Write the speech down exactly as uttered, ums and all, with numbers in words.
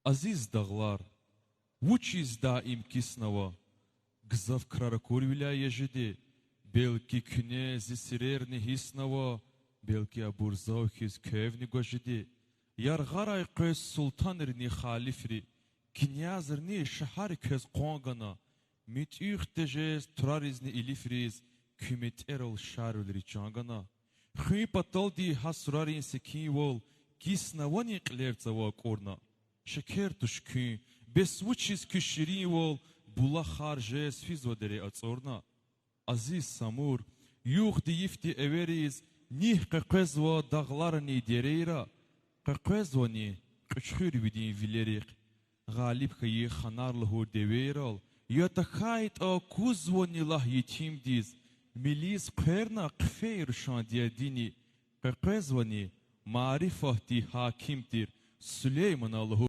Азиз дагълар, вучиз даим киснава? Гзаф крар акурвиляй я жеди? Белки куьне зи сирерни гьиснава, белки абур зав хьиз квевни гваз жеди? Яргъарай къвез султанрини халифри, князрини шагьар квез къван гана, муьтӀуьгъ тежез тураризни илифриз, куь метӀерал шарвилри чан гана. Хуьн паталди гьа сурарин секинвал киснавани кьилер цава акӀурна? Шекер туш куьн, бес вучиз куь ширинвал булахар жез физва дере ацӀурна? Азиз Самур, югъди-йифди эвериз, нихъ къекъвезва дагъларани дерейра, къекъвезвани кьуьчхуьрвидин вилерихъ, гъалиб хьайи ханар лугьур девейрал, я тахьайтӀа кузвани лагь етимдиз, милиз хъверна хъфей рушан дердини, къекъвезвани марифатди гьаким тир Сулеймана лугьур